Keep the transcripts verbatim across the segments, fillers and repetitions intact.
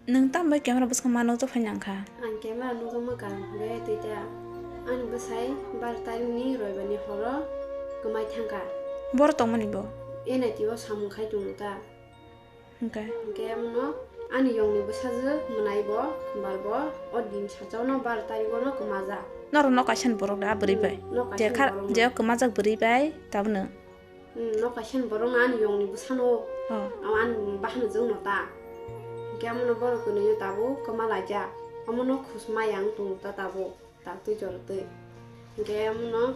Nwng tamo bai camera bwskango ma nukjak phai nang kha? Ang camera nukjakma kaham hwnkhe tei ta ani bwsai baro tarikni roibarni horo kwmai thang kha. Boro tongmani bo? N I T o samung khai tongo ta. Hwnkhe? Hwnkhe omono ani yongni bwsajwk mwnai bo, kwmar bo, o din sachaono baro tarikono kwmajak. Norok nok kaisa ni borok da, a bwrwi bai? Hmm, nok kaisa ni borok no. Je kha-, je o kwmajak bwrwi bai, tabukno. Hmm, nok kaisa ni borok no ani yongni bwsano. Oh. Abo ani bahanajwk no ta. Hwnkhe omono borok kwnwi no tabuk kwma laijak. Omono khus maya wng tongo ta tabuk. Taktwi jorotwi. Hwnkhe omono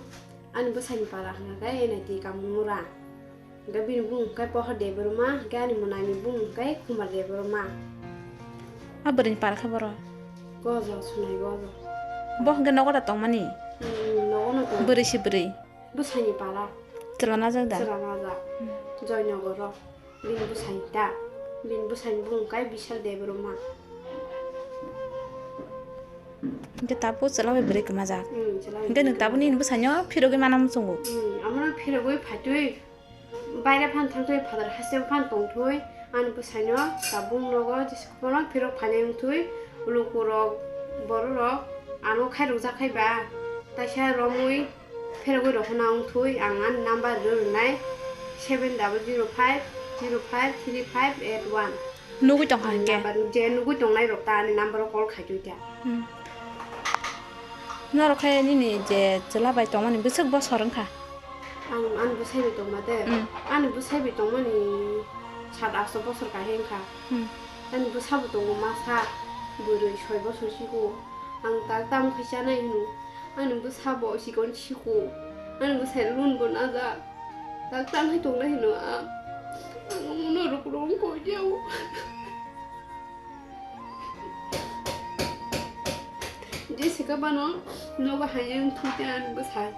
ani bwsaini para hwnkha khe N I T Kamungmura. Hwnkhe bini bumung hwnkhe Pohor Debbarma, hwnkhe ani mwnaini bumung hwnkhe Kumar Debbarma. A bwrwini para khe boro? Gojo, Sonai Gojo. Bo hwnkhe nogo da tongmani? Hmm, nogo no tongo. Bwrwi se bwrwi? Bwsaini para. Chwla najak da? Chwla najak. Hmm. Joynogoro. Bini bwsai ta, bini bwsai bumung khe Bishal Debbarma. Hwnkhe tabuk chwla bai bwrwi kwmajak. Hmm, chwla bai bwrwi kwmajak. Hwnkhe nwng tabuk nini bwsaino phirogwi mana muchungo? Hmm, omono phirogwi phaitwi baire phan thangtwi phatar haste phan tongtwi ani bwsaino tabuk nogo jesa phano phirok phainai wngtwi lukurok bororok ano khairokjak khai ba taisa romwi Pherogwi rohorna wngthwi ang ani number rw rwnai seven double zero five zero five three five eight one. Nugwi tongkha hwnkhe? Number je nugwi tongnai rok ta ani number o call khaitwi ta. Hmm. Norok khe nini je chwla bai tongmani bwswk bosor wngkha? Ang ani bwsai bai tongma de. Hmm. Ani bwsai bai tongmani sat asto bosor kahai wngkha. Hmm. Ani bwsa bo tongo masa bwrwi soi bosor siko. Ang tak tam khai chanai hino. Ani bwsa bo sikon siko. Ani bwsai lun bo najak. Tak tam khai tongnai hino ang. Ang omono ruk rong koi jao. Jessica bano nogo hai wng thung te ani bwsai.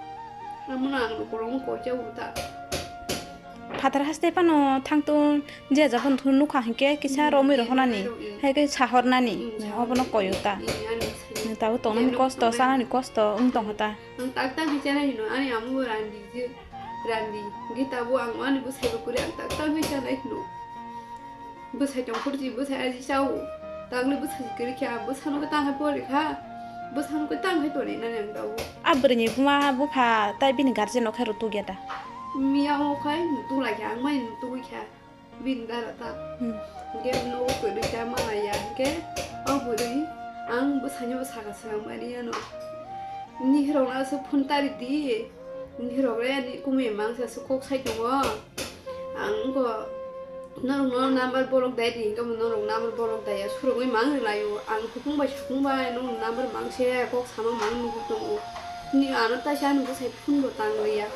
Amono ang ruk rong koi jao ta. Phatar haste phano thangtun je jabon thu nukha hinkhe kisa romwi rohornani, hai khe sahornani, obono koyo ta. Nwng tabuk tongnani kosto, chanani kosto wng tongkha ta. Ang tak tak khe chanai hino, ani amo bo randi je, randi. Hinkhe tabuk ang ani bwsai bo kwrwi ang tak tak khe chanai hino. Bwsai tong phuru si bwsai aji chao. Tangli bwsai si kwrwi kha, bwsano khe tang hai pori kha. Bwsano khe tang hai tonwi nani ang tabuk. A bwrwini buma bupha tai bini guardian no khe rw tukya da? Miya o khai rw tuklai kha, ang mai rw tugwi kha. Bini dara ta. Hmm. Hinkhe nogo kwrwi kha malaya hinkhe o bwrwi ang bwsaino bo saka swkang mani ano. Nihirokno aswk phone tari di. Nihirok le ani kumui mangsa aswk kok sai tongo. Ang wngkha norokno number bolok dai di, hinkhe bo norok number bolok daiya, surugwi mang rwlaio. Ang hukung bai sukung bai norokni number mang se kok sama mang nugwi tongo. Ni ano taisa ani bwsai phone bo tang liya.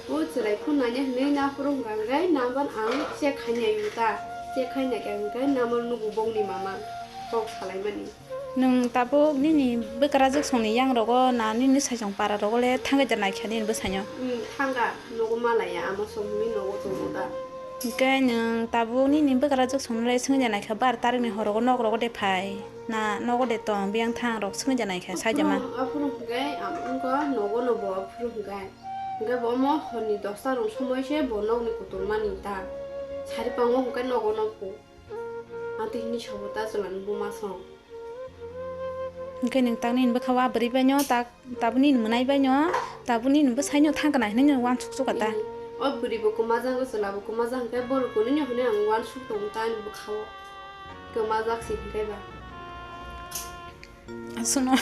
O chwrai phone nanya hinwi naphuru hwnkha hwnkhe number ang check khai nai ta. Check khai nai khe hwnkhe number nugo bongni mama kok salaimani. Nwng tabuk nini bwkrajwk songni yangrogo na nini saichung pararogo le thangwi da naikha nini bwsaino? Hmm, thangkha, nogo malaya, ama song hinwi nogo tongo da. Hinkhe nwng tabuk nini bwkrajwk songno le swngwi da naikha, bar tarikni horogo nok rogo de phai na nogo de tong, biyang thang rok swngwi da naikha, saijama. Aphuru, aphuru hinkhe ang wngkha nogo no bo aphuru hinkhe. Hinkhe bo omo horni dosta rok somoi se bo nokni kutung mani ta. Sari pango hinkhe nogo no phu. Ang twi hini sobo ta chwla ni buma song. Hinkhe nwng tak nini bwkha o a bwrwi bai no tak tabuk nini mwnai bai no tabuk nini bwsai no thang kana hinwi no uansuk suka ta. Hmm. O bwrwi bo kwmajak o chwla bo kwmajak hinkhe borok kunu no hinwi ang uansuk tongo ta ani bwkha o. Kwmajak si hinkhe ba. Aswkno.